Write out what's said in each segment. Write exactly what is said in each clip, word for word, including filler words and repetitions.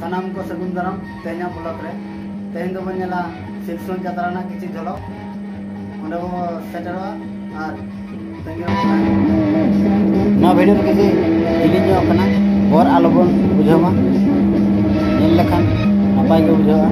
ᱥᱟᱱᱟᱢ ᱠᱚ ᱥᱟᱹᱜᱩᱱ ᱫᱟᱨᱟᱢ ᱛᱮᱦᱮᱧᱟᱜ ᱵᱞᱚᱜ ᱨᱮ᱾ ᱛᱮᱦᱮᱧ ᱫᱚᱵᱚᱱ ᱧᱮᱞᱟ ᱥᱤᱞᱥᱩᱱ ᱡᱟᱛᱨᱟ ᱨᱮᱱᱟᱜ ᱠᱤᱪᱷᱩ ᱡᱷᱚᱞᱚᱠ᱾ ᱚᱸᱰᱮ ᱵᱚ ᱥᱮᱴᱮᱨᱚᱜᱼᱟ ᱟᱨ ᱛᱟᱺᱜᱤ ᱨᱮ ᱵᱚ ᱛᱟᱦᱮᱱᱟ᱾ ᱱᱚᱣᱟ ᱵᱷᱤᱰᱤᱭᱳ ᱫᱚ ᱠᱤᱪᱷᱩ ᱡᱤᱞᱤᱧ ᱧᱚᱜ ᱠᱟᱱᱟ, ᱵᱚᱨ ᱟᱞᱚᱵᱚᱱ ᱵᱩᱡᱷᱟᱹᱣ ᱢᱟ, ᱧᱮᱞ ᱞᱮᱠᱷᱟᱱ ᱱᱟᱯᱟᱭ ᱜᱮ ᱵᱩᱡᱷᱟᱹᱜᱼᱟ᱾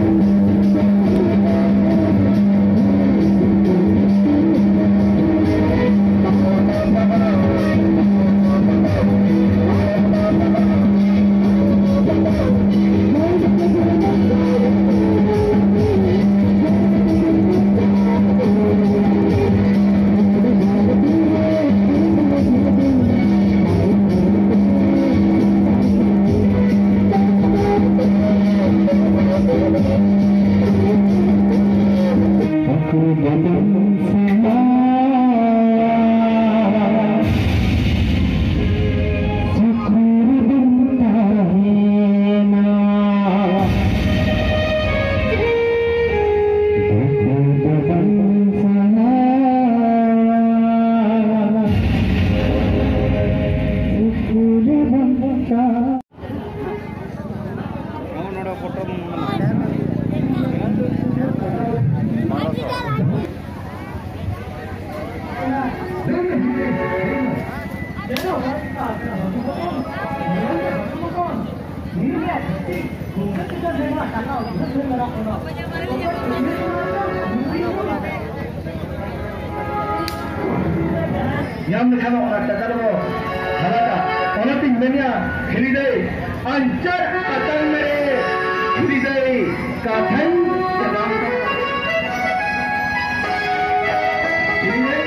ᱧᱟᱢ ᱞᱮᱠᱷᱟᱱ ᱚᱱᱟ ᱴᱟᱠᱟ ᱫᱚᱵᱚ ᱦᱟᱞᱟᱠᱟ᱾ ᱚᱱᱟᱛᱤᱧ ᱢᱮᱱᱮᱜᱼᱟ, ᱦᱤᱨᱤᱫᱟᱹᱭ, ᱟᱧᱪᱟᱨ ᱟᱛᱟᱝ ᱢᱮ ᱨᱮ, ᱦᱤᱨᱤᱫᱟᱹᱭ, ᱠᱟᱛᱷᱟᱧ ᱪᱟᱞᱟᱣ ᱠᱟᱱᱟ᱾ ᱦᱤᱨᱤᱫᱟᱹᱭ᱾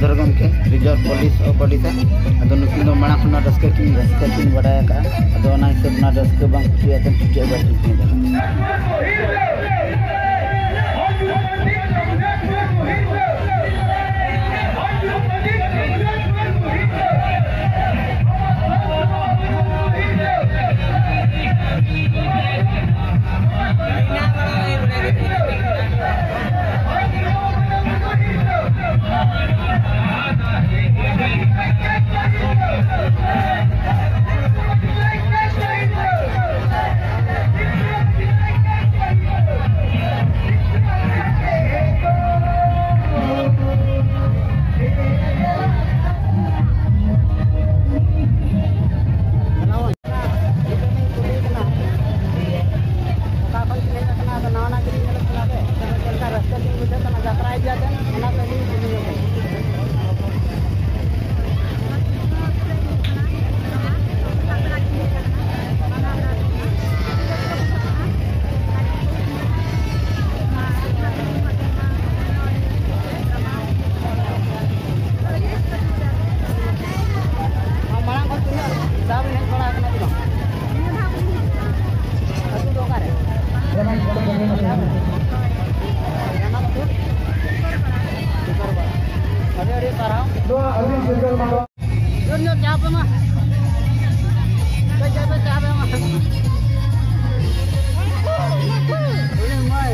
ᱫᱷᱚᱨ ᱜᱚᱢᱠᱮ, ᱨᱤᱡᱟᱨᱵᱷ ᱯᱩᱞᱤᱥ ᱚᱯᱷ ᱳᱰᱤᱥᱟ᱾ ᱟᱫᱚ ᱱᱩᱠᱤᱱ ᱫᱚ ᱢᱟᱲᱟᱝ ᱠᱷᱚᱱᱟᱜ ᱨᱟᱹᱥᱠᱟᱹ ᱠᱤᱱ, ᱨᱟᱹᱥᱠᱟᱹ ᱠᱤᱱ ᱵᱟᱰᱟᱭ ᱟᱠᱟᱫᱼᱟ᱾ ᱟᱫᱚ ᱚᱱᱟ ᱦᱤᱥᱟᱹᱵ ᱚᱱᱟ ᱨᱟᱹᱥᱠᱟᱹ ᱵᱟᱝ ᱠᱩᱥᱤᱭᱟᱜ ᱛᱮ ᱪᱩᱴᱤ ᱟᱜᱩ ᱠᱤᱱ ᱠᱟᱱᱟ᱾ ᱚᱠᱟ ᱠᱷᱚᱱ ᱯᱮ ᱦᱮᱡ ᱟᱠᱟᱱᱟ? ᱟᱫᱚ ᱱᱟᱣᱟ ᱱᱟᱜ ᱜᱮᱞᱤᱧ ᱧᱮᱞᱚᱜ ᱠᱟᱱᱟ ᱥᱮ, ᱪᱮᱫ ᱞᱮᱠᱟ ᱨᱟᱹᱥᱠᱟᱹ ᱞᱤᱧ ᱵᱩᱡᱷᱟᱹᱣ ᱠᱟᱱᱟ, ᱡᱟᱛᱨᱟ ᱤᱫᱤᱭᱟᱛᱮ, ᱚᱱᱟ ᱛᱮ ᱞᱤᱧ ᱠᱩᱞᱤ ᱧᱚᱜ ᱠᱟᱱᱟ᱾ ᱢᱟᱲᱟᱝ ᱠᱷᱚᱱ ᱛᱤᱱᱟᱹᱜ ᱫᱷᱟᱣ ᱵᱤᱱ ᱦᱮᱡ ᱵᱟᱲᱟ ᱟᱠᱟᱱᱟ ᱥᱮ ᱵᱟᱝ? ᱟᱹᱛᱩ ᱫᱚ ᱚᱠᱟᱨᱮ? ᱡᱟᱢᱟᱞᱟᱛᱯᱩᱨ? ᱴᱤᱠᱚᱨᱯᱟᱲᱟ᱾ ᱟᱹᱰᱤ ᱟᱹᱰᱤ ᱥᱟᱨᱦᱟᱣ᱾ ᱡᱳᱨ ᱧᱚᱜ ᱪᱟ ᱯᱮ ᱢᱟ᱾ ᱠᱟᱹᱡ ᱪᱟ ᱯᱮ, ᱪᱟ ᱯᱮ ᱢᱟ᱾ ᱩᱱᱤ ᱢᱟᱹᱭ᱾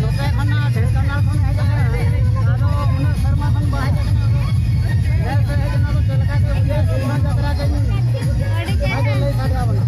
ᱱᱚᱛᱮ ᱠᱷᱚᱱ ᱱᱚᱣᱟ ᱰᱷᱮᱱᱠᱟᱱᱟᱞ ᱠᱷᱚᱱ ᱦᱮᱡ ᱟᱠᱟᱱᱟ᱾ ᱟᱫᱚ ᱩᱱᱟᱹᱜ ᱥᱮᱨᱢᱟ ᱠᱷᱚᱱ ᱵᱟᱭ ᱦᱮᱡ ᱟᱠᱟᱱᱟ᱾ ᱟᱫᱚ ᱱᱮᱥ ᱮ ᱦᱮᱡ ᱟᱠᱟᱱᱟ, ᱟᱫᱚ ᱪᱮᱫ ᱞᱮᱠᱟ ᱪᱚ ᱵᱩᱡᱷᱟᱹᱣ, ᱥᱤᱢᱨᱟ ᱡᱟᱛᱨᱟ ᱜᱮ ᱵᱷᱟᱜᱮ ᱞᱟᱹᱭ ᱥᱟᱰᱮ ᱟᱵᱚᱱᱟ᱾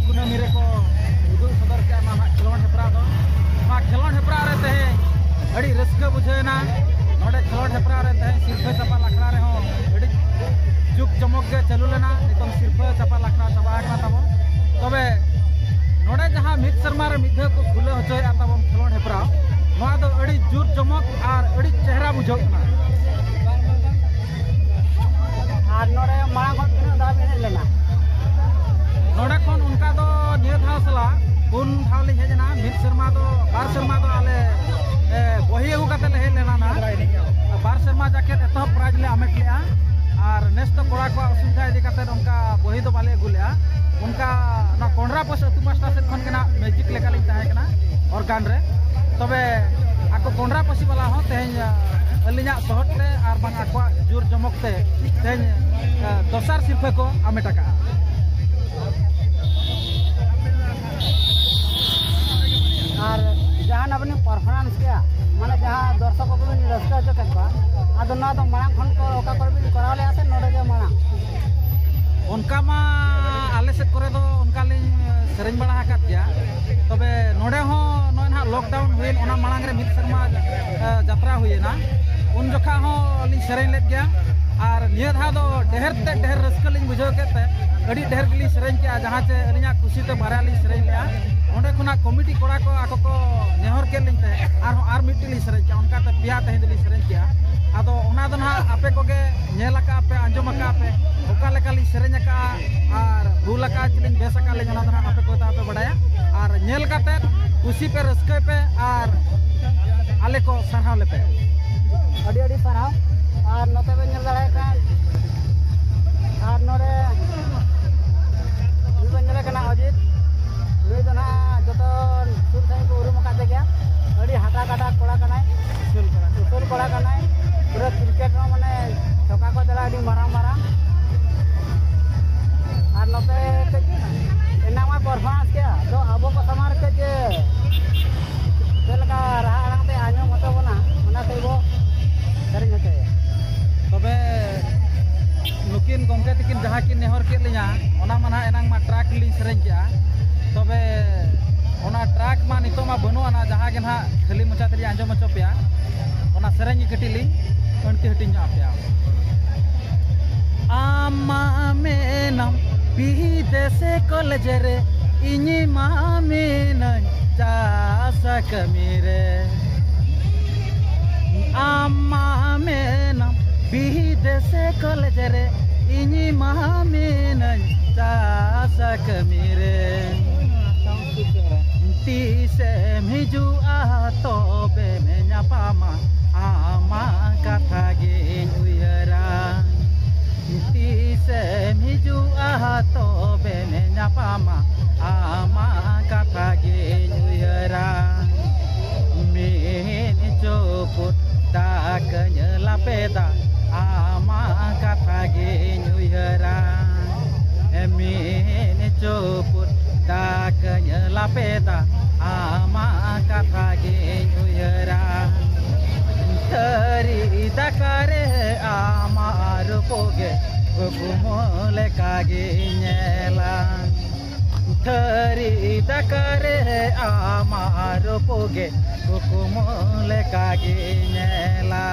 ᱠᱩᱱᱟᱹᱢᱤ ᱨᱮᱠᱚ ᱩᱫᱩᱜ ᱥᱚᱫᱚᱨ ᱠᱮᱫᱟ ᱱᱚᱣᱟ ᱠᱷᱮᱞᱳᱰ ᱦᱮᱯᱨᱟᱣ ᱫᱚ᱾ ᱱᱚᱣᱟ ᱠᱷᱮᱞᱳᱰ ᱦᱮᱯᱨᱟᱣ ᱨᱮ ᱛᱮᱦᱮᱧ ᱟᱹᱰᱤ ᱨᱟᱹᱥᱠᱟᱹ ᱵᱩᱡᱷᱟᱹᱣ ᱮᱱᱟ᱾ ᱱᱚᱰᱮ ᱠᱷᱮᱞᱳᱰ ᱦᱮᱯᱨᱟᱣ ᱨᱮ ᱛᱮᱦᱮᱧ ᱥᱤᱨᱯᱷᱟᱹ ᱪᱟᱯᱟᱞ ᱟᱠᱷᱲᱟ ᱨᱮᱦᱚᱸ ᱟᱹᱰᱤ ᱡᱩᱜᱽ ᱡᱚᱢᱚᱠ ᱜᱮ ᱪᱟᱹᱞᱩ ᱞᱮᱱᱟ᱾ ᱱᱤᱛᱚᱝ ᱥᱤᱨᱯᱷᱟᱹ ᱪᱟᱯᱟᱞ ᱟᱠᱷᱲᱟ ᱪᱟᱵᱟ ᱟᱠᱟᱱᱟ ᱛᱟᱵᱚᱱ᱾ ᱛᱚᱵᱮ ᱱᱚᱰᱮ ᱡᱟᱦᱟᱸ ᱢᱤᱫ ᱥᱮᱨᱢᱟ ᱨᱮ ᱢᱤᱫ ᱫᱷᱟᱣ ᱠᱚ ᱠᱷᱩᱞᱟᱹᱣ ᱦᱚᱪᱚᱭᱮᱫᱼᱟ ᱛᱟᱵᱚᱱ ᱠᱷᱮᱞᱳᱰ ᱦᱮᱯᱨᱟᱣ, ᱱᱚᱣᱟ ᱫᱚ ᱟᱹᱰᱤ ᱡᱩᱨ ᱡᱚᱢᱚᱠ ᱟᱨ ᱟᱹᱰᱤ ᱪᱮᱦᱨᱟ ᱵᱩᱡᱷᱟᱹᱜ ᱠᱟᱱᱟ᱾ ᱟᱨ ᱱᱚᱰᱮ ᱢᱟᱲᱟᱝ ᱠᱷᱚᱱ ᱛᱤᱱᱟᱹᱜ ᱫᱷᱟᱣ ᱵᱤᱱ ᱦᱮᱡ ᱞᱮᱱᱟ? ᱱᱚᱰᱮ ᱠᱷᱚᱱ ᱚᱱᱠᱟ ᱫᱚ ᱱᱤᱭᱟᱹ ᱫᱷᱟᱣ ᱥᱟᱞᱟᱜ ᱯᱩᱱ ᱫᱷᱟᱣ ᱞᱤᱧ ᱦᱮᱡ ᱮᱱᱟ᱾ ᱢᱤᱫ ᱥᱮᱨᱢᱟ ᱫᱚ, ᱵᱟᱨ ᱥᱮᱨᱢᱟ ᱫᱚ ᱟᱞᱮ, ᱮ, ᱵᱚᱦᱤ ᱟᱹᱜᱩ ᱠᱟᱛᱮ ᱞᱮ ᱦᱮᱡ ᱞᱮᱱᱟ ᱱᱟ᱾ ᱵᱟᱨ ᱥᱮᱨᱢᱟ ᱡᱟᱠᱮᱛ ᱮᱛᱚᱦᱚᱵ ᱯᱨᱟᱭᱤᱡᱽ ᱞᱮ ᱟᱢᱮᱴ ᱞᱮᱜᱼᱟ᱾ ᱟᱨ ᱱᱮᱥ ᱫᱚ ᱠᱚᱲᱟ ᱠᱚᱣᱟᱜ ᱚᱥᱩᱵᱤᱫᱷᱟ ᱤᱫᱤ ᱠᱟᱛᱮ ᱚᱱᱠᱟ ᱵᱚᱦᱤ ᱫᱚ ᱵᱟᱞᱮ ᱟᱹᱜᱩ ᱞᱮᱜᱼᱟ᱾ ᱚᱱᱠᱟ ᱱᱚᱣᱟ ᱠᱚᱱᱰᱨᱟ ᱯᱟᱥ ᱟᱹᱛᱩ ᱯᱟᱥᱴᱟ ᱥᱮᱫ ᱠᱷᱚᱱ ᱜᱮ ᱱᱟᱜ ᱢᱮᱡᱤᱠ ᱞᱮᱠᱟᱞᱤᱧ ᱛᱟᱦᱮᱸ ᱠᱟᱱᱟ ᱚᱨᱜᱟᱱ ᱨᱮ᱾ ᱛᱚᱵᱮ ᱟᱠᱚ ᱠᱚᱱᱰᱨᱟ ᱯᱟᱹᱥᱤ ᱵᱟᱞᱟ ᱦᱚᱸ ᱛᱮᱦᱮᱧ, ᱟ, ᱟᱹᱞᱤᱧᱟᱜ ᱥᱚᱦᱚᱫ ᱛᱮ ᱟᱨ ᱵᱟᱝ ᱟᱠᱚᱣᱟᱜ ᱡᱳᱨ ᱡᱚᱢᱚᱠ ᱛᱮ ᱛᱮᱦᱮᱧ, ᱟ, ᱫᱚᱥᱟᱨ ᱥᱤᱨᱯᱷᱟᱹ ᱠᱚ ᱟᱢᱮᱴ ᱟᱠᱟᱫᱼᱟ᱾ ᱟᱨ ᱡᱟᱦᱟᱸ ᱟᱵᱤᱱ ᱯᱟᱨᱯᱷᱚᱨᱢᱮᱱᱥ ᱠᱮᱜᱼᱟ, ᱢᱟᱱᱮ ᱡᱟᱦᱟᱸ ᱫᱚᱨᱥᱚᱠ ᱠᱚᱵᱤᱱ ᱨᱟᱹᱥᱠᱟᱹ ᱦᱚᱪᱚ ᱠᱮᱫ ᱠᱚᱣᱟ, ᱟᱫᱚ ᱱᱚᱣᱟ ᱫᱚ ᱢᱟᱲᱟᱝ ᱠᱷᱚᱱ ᱠᱚ ᱚᱠᱟ ᱠᱚᱨᱮ ᱵᱤᱱ ᱠᱚᱨᱟᱣ ᱞᱮᱜᱼᱟ ᱥᱮ ᱱᱚᱰᱮ ᱜᱮ ᱢᱟᱲᱟᱝ? ᱚᱱᱠᱟ ᱢᱟ ᱟᱞᱮ ᱥᱮᱫ ᱠᱚᱨᱮ ᱫᱚ ᱚᱱᱠᱟ ᱞᱤᱧ ᱥᱮᱨᱮᱧ ᱵᱟᱲᱟ ᱟᱠᱟᱫ ᱜᱮᱭᱟ᱾ ᱛᱚᱵᱮ ᱱᱚᱰᱮ ᱦᱚᱸ ᱱᱚᱜᱼᱚᱭ ᱱᱟᱦᱟᱜ ᱞᱚᱠᱰᱟᱣᱩᱱ ᱦᱩᱭᱮᱱ, ᱚᱱᱟ ᱢᱟᱲᱟᱝ ᱨᱮ ᱢᱤᱫ ᱥᱮᱨᱢᱟ, ᱮ, ᱡᱟᱛᱨᱟ ᱦᱩᱭᱮᱱᱟ, ᱩᱱ ᱡᱚᱠᱷᱟ ᱦᱚᱸ ᱞᱤᱧ ᱥᱮᱨᱮᱧ ᱞᱮᱫ ᱜᱮᱭᱟ᱾ ᱟᱨ ᱱᱤᱭᱟᱹ ᱫᱷᱟᱣ ᱫᱚ ᱰᱷᱮᱨ ᱛᱮ ᱰᱷᱮᱨ ᱨᱟᱹᱥᱠᱟᱹ ᱞᱤᱧ ᱵᱩᱡᱷᱟᱹᱣ ᱠᱮᱫ ᱛᱮ ᱟᱹᱰᱤ ᱰᱷᱮᱨ ᱜᱮᱞᱤᱧ ᱥᱮᱨᱮᱧ ᱠᱮᱜᱼᱟ, ᱡᱟᱦᱟᱸ ᱪᱮ ᱟᱹᱞᱤᱧᱟᱜ ᱠᱩᱥᱤ ᱛᱮ ᱵᱟᱨᱭᱟ ᱞᱤᱧ ᱥᱮᱨᱮᱧ ᱞᱮᱜᱼᱟ᱾ ᱚᱸᱰᱮ ᱠᱷᱚᱱᱟᱜ ᱠᱚᱢᱤᱴᱤ ᱠᱚᱲᱟ ᱠᱚ ᱟᱠᱚ ᱠᱚ ᱱᱮᱦᱚᱨ ᱠᱮᱫ ᱞᱤᱧ ᱛᱟᱦᱮᱸᱫ, ᱟᱨᱦᱚᱸ ᱟᱨ ᱢᱤᱫᱴᱤᱡ ᱞᱤᱧ ᱥᱮᱨᱮᱧ ᱠᱮᱜᱼᱟ, ᱚᱱᱠᱟᱛᱮ ᱯᱮᱭᱟ ᱛᱮᱦᱮᱧ ᱫᱚᱞᱤᱧ ᱥᱮᱨᱮᱧ ᱠᱮᱜᱼᱟ᱾ ᱟᱫᱚ ᱚᱱᱟ ᱫᱚ ᱱᱟᱦᱟᱜ ᱟᱯᱮ ᱠᱚᱜᱮ ᱧᱮᱞ ᱟᱠᱟᱫ ᱯᱮ, ᱟᱸᱡᱚᱢ ᱟᱠᱟᱫ ᱯᱮ, ᱚᱠᱟ ᱞᱮᱠᱟ ᱞᱤᱧ ᱥᱮᱨᱮᱧ ᱟᱠᱟᱫᱼᱟ ᱟᱨ ᱵᱷᱩᱞ ᱟᱠᱟᱫᱼᱟ ᱪᱮ ᱞᱤᱧ ᱵᱮᱥ ᱟᱠᱟᱫ ᱞᱤᱧ, ᱚᱱᱟ ᱫᱚ ᱱᱟᱦᱟᱜ ᱟᱯᱮ ᱠᱚᱜᱮ ᱛᱟᱦᱚᱞᱮ ᱯᱮ ᱵᱟᱲᱟᱭᱟ᱾ ᱟᱨ ᱧᱮᱞ ᱠᱟᱛᱮᱫ ᱠᱩᱥᱤ ᱯᱮ, ᱨᱟᱹᱥᱠᱟᱹᱭ ᱯᱮ ᱟᱨ ᱟᱞᱮ ᱠᱚ ᱥᱟᱨᱦᱟᱣ ᱞᱮᱯᱮ᱾ ᱟᱹᱰᱤ ᱟᱹᱰᱤ ᱥᱟᱨᱦᱟᱣ᱾ ᱟᱨ ᱱᱚᱛᱮ ᱵᱮᱱ ᱧᱮᱞ ᱫᱟᱲᱮᱭᱟᱜ ᱠᱟᱱ, ᱟᱨ ᱱᱚᱰᱮ ᱱᱩᱭ ᱵᱮᱱ ᱧᱮᱞᱮ ᱠᱟᱱᱟ ᱚᱡᱤᱛ, ᱱᱩᱭ ᱫᱚ ᱱᱟᱦᱟᱜ ᱡᱚᱛᱚ ᱥᱩᱨ ᱥᱟᱺᱜᱤᱧ ᱠᱚ ᱩᱨᱩᱢ ᱟᱠᱟᱫᱮ ᱜᱮᱭᱟ᱾ ᱟᱹᱰᱤ ᱦᱟᱴᱟ ᱠᱟᱴᱟ ᱠᱚᱲᱟ ᱠᱟᱱᱟᱭ, ᱩᱥᱩᱞ ᱠᱚᱲᱟ᱾ ᱩᱥᱩᱞ ᱠᱚᱲᱟ ᱠᱟᱱᱟᱭ᱾ ᱯᱩᱨᱟᱹ ᱠᱨᱤᱠᱮᱴ ᱦᱚᱸ ᱢᱟᱱᱮ ᱪᱷᱚᱠᱟ ᱠᱚ ᱫᱟᱲᱮ ᱟᱹᱰᱤ ᱢᱟᱨᱟᱝ ᱢᱟᱨᱟᱝ᱾ ᱟᱨ ᱱᱚᱛᱮ ᱠᱟᱹᱡ ᱮᱱᱟᱝ ᱢᱟ ᱯᱟᱨᱯᱷᱚᱨᱢᱮᱱᱥ ᱠᱮᱜᱼᱟ, ᱟᱫᱚ ᱟᱵᱚ ᱠᱚ ᱥᱟᱢᱟᱝ ᱨᱮ ᱠᱟᱹᱡ ᱪᱮᱫ ᱞᱮᱠᱟ ᱨᱟᱦᱟ ᱟᱲᱟᱝ ᱛᱮ ᱟᱸᱡᱚᱢ ᱦᱚᱪᱚ ᱵᱚᱱᱟ, ᱚᱱᱟ ᱠᱟᱹᱡ ᱵᱚ ᱥᱮᱨᱮᱧ ᱦᱚᱪᱚᱭᱟ᱾ ᱛᱚᱵᱮ ᱱᱩᱠᱤᱱ ᱜᱚᱢᱠᱮ ᱛᱟᱹᱠᱤᱱ ᱡᱟᱦᱟᱸ ᱠᱤᱱ ᱱᱮᱦᱚᱨ ᱠᱮᱫ ᱞᱤᱧᱟ, ᱥᱮᱨᱮᱧ ᱠᱮᱜᱼᱟ᱾ ᱛᱚᱵᱮ ᱚᱱᱟ ᱴᱨᱟᱠ ᱢᱟ ᱱᱤᱛᱚᱜ ᱢᱟ ᱵᱟᱹᱱᱩᱜ ᱟᱱᱟ, ᱡᱟᱦᱟᱸ ᱜᱮ ᱱᱟᱦᱟᱜ ᱠᱷᱟᱹᱞᱤ ᱢᱚᱪᱟ ᱛᱮᱞᱤᱧ ᱟᱸᱡᱚᱢ ᱦᱚᱪᱚ ᱯᱮᱭᱟ, ᱚᱱᱟ ᱥᱮᱨᱮᱧ ᱜᱮ ᱠᱟᱹᱴᱤᱡ ᱞᱤᱧ ᱟᱹᱬᱛᱤ ᱦᱟᱹᱴᱤᱧ ᱧᱚᱜ ᱟᱯᱮᱭᱟ᱾ ᱟᱢ ᱢᱟ ᱢᱮᱱᱟᱢ ᱵᱤᱫᱮᱥ ᱠᱚᱞᱮᱡᱽ ᱨᱮ, ᱤᱧ ᱢᱟ ᱢᱮᱱᱟᱹᱧ ᱪᱟᱥ ᱠᱟᱹᱢᱤ ᱨᱮ᱾ ᱟᱢ ᱢᱟ ᱢᱮᱱᱟᱢ ᱵᱤᱫᱮᱥ ᱠᱚᱞᱮᱡᱽ ᱨᱮ, ᱤᱧ ᱢᱟ ᱢᱮᱱᱟᱹᱧ ᱪᱟᱥ ᱠᱟᱹᱢᱤ ᱨᱮ᱾ ᱛᱤᱥᱮᱢ ᱦᱤᱡᱩᱜᱼᱟ ᱛᱚᱵᱮᱢ ᱧᱟᱯᱟᱢᱟ, ᱟᱢᱟᱜ ᱠᱟᱛᱷᱟ ᱜᱤᱧ ᱩᱭᱦᱟᱹᱨᱟ᱾ ᱛᱤᱥᱮᱢ ᱦᱤᱡᱩᱜᱼᱟ ᱛᱚᱵᱮᱢ ᱧᱟᱯᱟᱢᱟ, ᱟᱢᱟᱜ ᱠᱟᱛᱷᱟ ᱜᱤᱧ ᱩᱭᱦᱟᱹᱨᱟ᱾ ᱢᱤᱫ ᱪᱩᱯᱩᱫ ᱫᱟᱜ ᱧᱩ ᱞᱟᱯᱮᱫᱟ, ᱟᱢᱟᱜ ᱠᱟᱛᱷᱟ ᱜᱤᱧ ᱩᱭᱦᱟᱹᱨᱟ᱾ ᱢᱤᱫ ᱪᱩᱯᱩᱫ ᱫᱟᱜ ᱧᱩ ᱞᱟᱯᱮᱫᱟ, ᱟᱢᱟᱜ ᱠᱟᱛᱷᱟ ᱜᱤᱧ ᱩᱭᱦᱟᱹᱨᱟ᱾ ᱛᱷᱟᱹᱨᱤ ᱫᱟᱠᱟ ᱨᱮ ᱟᱢᱟᱜ ᱨᱩᱯ ᱜᱮ ᱠᱩᱠᱢᱩ ᱞᱮᱠᱟ ᱜᱤᱧ ᱧᱮᱞᱟ᱾ ᱛᱷᱟᱹᱨᱤ ᱫᱟᱠᱟ ᱨᱮ ᱟᱢᱟᱜ ᱨᱩᱯ ᱜᱮ ᱠᱩᱠᱢᱩ ᱞᱮᱠᱟ ᱜᱤᱧ ᱧᱮᱞᱟ᱾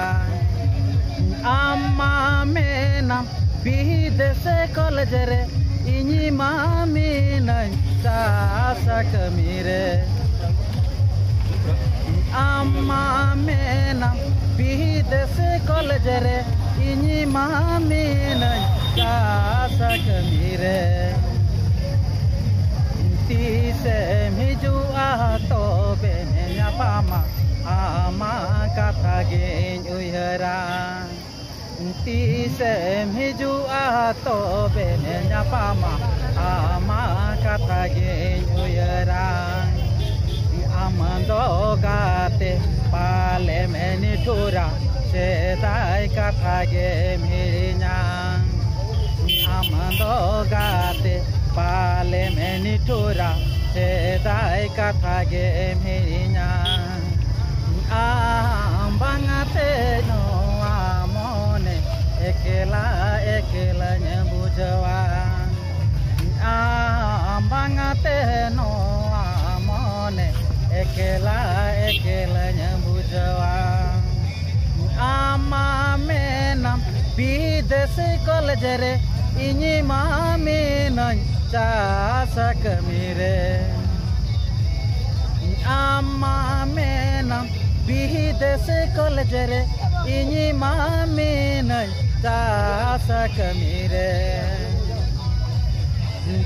ᱟᱢ ᱢᱟ ᱢᱮᱱᱟᱢ ᱵᱤᱫᱮᱥ ᱠᱚᱞᱮᱡᱽ ᱨᱮ, ᱤᱧ ᱢᱟ ᱢᱮᱱᱟᱹᱧ ᱪᱟᱥ ᱠᱟᱹᱢᱤ ᱨᱮ᱾ ᱟᱢ ᱢᱟ ᱢᱮᱱᱟᱢ ᱵᱤᱫᱮᱥ ᱠᱚᱞᱮᱡᱽ ᱨᱮ, ᱤᱧ ᱢᱟ ᱢᱮᱱᱟᱹᱧ ᱪᱟᱥ ᱠᱟᱹᱢᱤ ᱨᱮ᱾ ᱛᱤᱥᱮᱢ ᱦᱤᱡᱩᱜᱼᱟ ᱛᱚᱵᱮᱢ ᱧᱟᱯᱟᱢᱟ, ᱟᱢᱟᱜ ᱠᱟᱛᱷᱟ ᱜᱤᱧ ᱩᱭᱦᱟᱹᱨᱟ᱾ ᱛᱤᱥᱮᱢ ᱦᱤᱡᱩᱜᱼᱟ ᱛᱚᱵᱮᱢ ᱧᱟᱯᱟᱢᱟ, ᱟᱢᱟᱜ ᱠᱟᱛᱷᱟ ᱜᱤᱧ ᱩᱭᱦᱟᱹᱨᱟ᱾ ᱟᱢ ᱫᱚ ᱜᱟᱛᱮ ᱯᱟᱞᱮᱢ ᱱᱤᱴᱷᱩᱨᱟ, ᱥᱮᱫᱟᱭ ᱠᱟᱛᱷᱟ ᱜᱮᱢ ᱦᱤᱲᱤᱧᱟ᱾ ᱟᱢ ᱫᱚ ᱜᱟᱛᱮ ᱯᱟᱞᱮᱢ ᱱᱤᱴᱷᱩᱨᱟ, ᱥᱮᱫᱟᱭ ᱠᱟᱛᱷᱟ ᱜᱮᱢ ᱦᱤᱲᱤᱧᱟ᱾ ᱟᱢ ᱵᱟᱝᱛᱮ ᱱᱚᱣᱟ ᱢᱚᱱᱮ ᱮᱠᱞᱟ ᱮᱠᱞᱟᱧ ᱵᱩᱡᱷᱟᱹᱣᱟ᱾ ᱟᱢ ᱮᱠᱮᱞᱟ ᱮᱠᱮᱞᱟᱧ ᱵᱩᱡᱷᱟᱹᱣᱟ᱾ ᱟᱢ ᱢᱟ ᱢᱮᱱᱟᱢ ᱵᱤᱫᱮᱥ ᱠᱚᱞᱮᱡᱽ ᱨᱮ, ᱤᱧ ᱢᱟ ᱢᱮᱱᱟᱹᱧ ᱪᱟᱥ ᱠᱟᱹᱢᱤ ᱨᱮ᱾ ᱟᱢ ᱢᱟ ᱢᱮᱱᱟᱢ ᱵᱤᱫᱮᱥ ᱠᱚᱞᱮᱡᱽ ᱨᱮ, ᱤᱧ ᱢᱟ ᱢᱮᱱᱟᱹᱧ ᱪᱟᱥ ᱠᱟᱹᱢᱤ ᱨᱮ᱾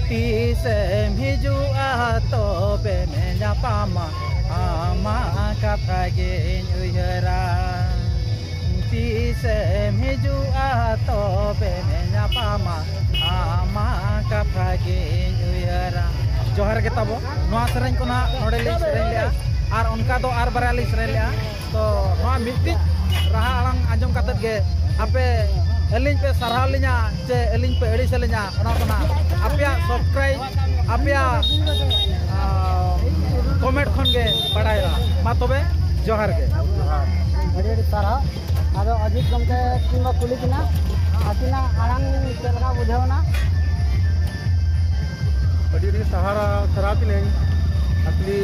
ᱛᱤᱥᱮᱢ ᱦᱤᱡᱩᱜᱼᱟ ᱛᱚᱵᱮ ᱢᱮ ᱧᱟᱯᱟᱢᱟ, ᱟᱢᱟᱜ ᱠᱟᱛᱷᱟ ᱜᱤᱧ ᱩᱭᱦᱟᱹᱨᱟ᱾ ᱛᱤᱥᱮᱢ ᱦᱤᱡᱩᱜᱼᱟ ᱛᱚᱵᱮ ᱢᱮ ᱧᱟᱯᱟᱢᱟ, ᱟᱢᱟᱜ ᱠᱟᱛᱷᱟ ᱜᱤᱧ ᱩᱭᱦᱟᱹᱨᱟ᱾ ᱡᱚᱦᱟᱨ ᱜᱮ ᱛᱟᱵᱚ᱾ ᱱᱚᱣᱟ ᱥᱮᱨᱮᱧ ᱠᱚ ᱱᱟᱦᱟᱜ ᱱᱚᱰᱮ ᱞᱤᱧ ᱥᱮᱨᱮᱧ ᱞᱮᱜᱼᱟ ᱟᱨ ᱚᱱᱠᱟ ᱫᱚ ᱟᱨ ᱵᱟᱨᱭᱟ ᱞᱤᱧ ᱥᱮᱨᱮᱧ ᱞᱮᱜᱼᱟ᱾ ᱛᱚ ᱱᱚᱣᱟ ᱢᱤᱫᱴᱤᱡ ᱨᱟᱦᱟ ᱟᱲᱟᱝ ᱟᱸᱡᱚᱢ ᱠᱟᱛᱮᱫ ᱜᱮ ᱟᱯᱮ ᱟᱹᱞᱤᱧ ᱯᱮ ᱥᱟᱨᱦᱟᱣ ᱞᱤᱧᱟ ᱪᱮ ᱟᱹᱞᱤᱧ ᱯᱮ ᱟᱹᱲᱤᱥ ᱟᱹᱞᱤᱧᱟ, ᱚᱱᱟ ᱠᱚ ᱱᱟᱦᱟᱜ ᱟᱯᱮᱭᱟᱜ subscribe, ᱟᱯᱮᱭᱟᱜ, ᱟ, comment ᱠᱷᱚᱱ ᱜᱮ ᱵᱟᱲᱟᱭᱚᱜᱼᱟ᱾ ᱢᱟ ᱛᱚᱵᱮ, ᱡᱚᱦᱟᱨ ᱜᱮ᱾ ᱟᱹᱰᱤ ᱟᱹᱰᱤ ᱥᱟᱨᱦᱟᱣ᱾ ᱟᱫᱚ ᱚᱡᱤᱛ ᱜᱚᱢᱠᱮ ᱠᱤᱱ ᱵᱚ ᱠᱩᱞᱤ ᱠᱤᱱᱟ, ᱟᱹᱠᱤᱱᱟᱜ ᱟᱲᱟᱝ ᱪᱮᱫ ᱞᱮᱠᱟ ᱵᱩᱡᱷᱟᱹᱣ ᱮᱱᱟ? ᱟᱹᱰᱤ ᱟᱹᱰᱤ ᱥᱟᱦᱟᱨᱟ, ᱥᱟᱨᱦᱟᱣ ᱠᱤᱱᱟᱹᱧ᱾ ᱟᱥᱞᱤ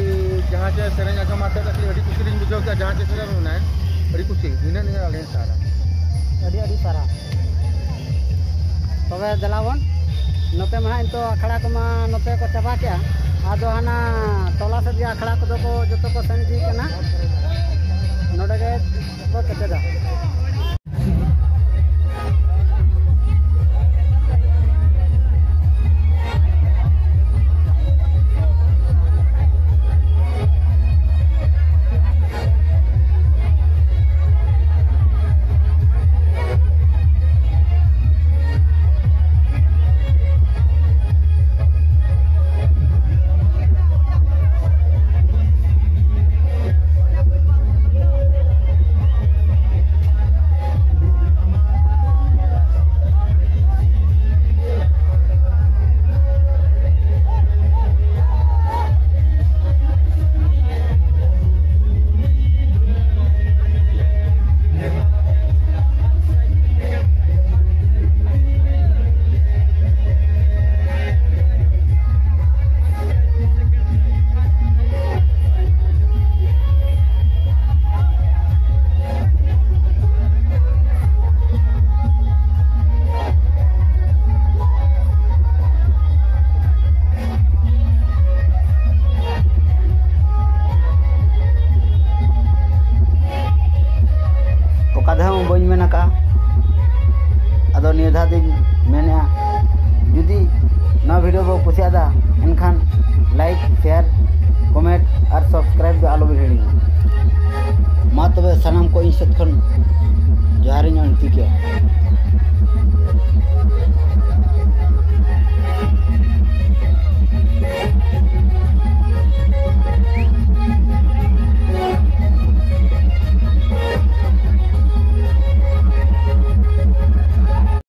ᱡᱟᱦᱟᱸ ᱪᱮ ᱥᱮᱨᱮᱧ ᱟᱸᱡᱚᱢ ᱟᱛᱮᱫ ᱟᱥᱞᱤ ᱟᱹᱰᱤ ᱠᱩᱥᱤ ᱞᱤᱧ ᱵᱩᱡᱷᱟᱹᱣ ᱠᱮᱫᱟ, ᱡᱟᱦᱟᱸ ᱪᱮ ᱥᱮᱨᱮᱧ ᱢᱮᱱᱟᱭ, ᱟᱹᱰᱤ ᱠᱩᱥᱤ, ᱱᱤᱱᱟᱹᱜ ᱱᱤᱱᱟᱹᱜ ᱟᱹᱰᱤ ᱥᱟᱨᱦᱟᱣ᱾ ᱟᱹᱰᱤ ᱟᱹᱰᱤ ᱥᱟᱨᱦᱟᱣ᱾ ᱛᱚᱵᱮ ᱫᱮᱞᱟ ᱵᱚᱱ, ᱱᱚᱛᱮ ᱢᱟ ᱦᱟᱸᱜ ᱱᱤᱛᱚᱜ ᱟᱠᱷᱲᱟ ᱠᱚᱢᱟ ᱱᱚᱛᱮ ᱠᱚ ᱪᱟᱵᱟ ᱠᱮᱜᱼᱟ, ᱟᱫᱚ ᱦᱟᱱᱟ ᱴᱚᱞᱟ ᱥᱮᱫ ᱜᱮ ᱟᱠᱷᱲᱟ ᱠᱚᱫᱚ ᱠᱚ ᱡᱚᱛᱚ ᱠᱚ ᱥᱮᱱ ᱤᱫᱤ ᱠᱟᱱᱟ, ᱱᱚᱰᱮ ᱜᱮ ᱠᱚ ᱠᱮᱪᱮᱫᱟ᱾ ᱥᱟᱱᱟᱢ ᱠᱚ ᱤᱧ ᱥᱮᱫ ᱠᱷᱚᱱ ᱡᱚᱦᱟᱨᱤᱧ ᱟᱹᱲᱛᱤ ᱠᱮᱭᱟ᱾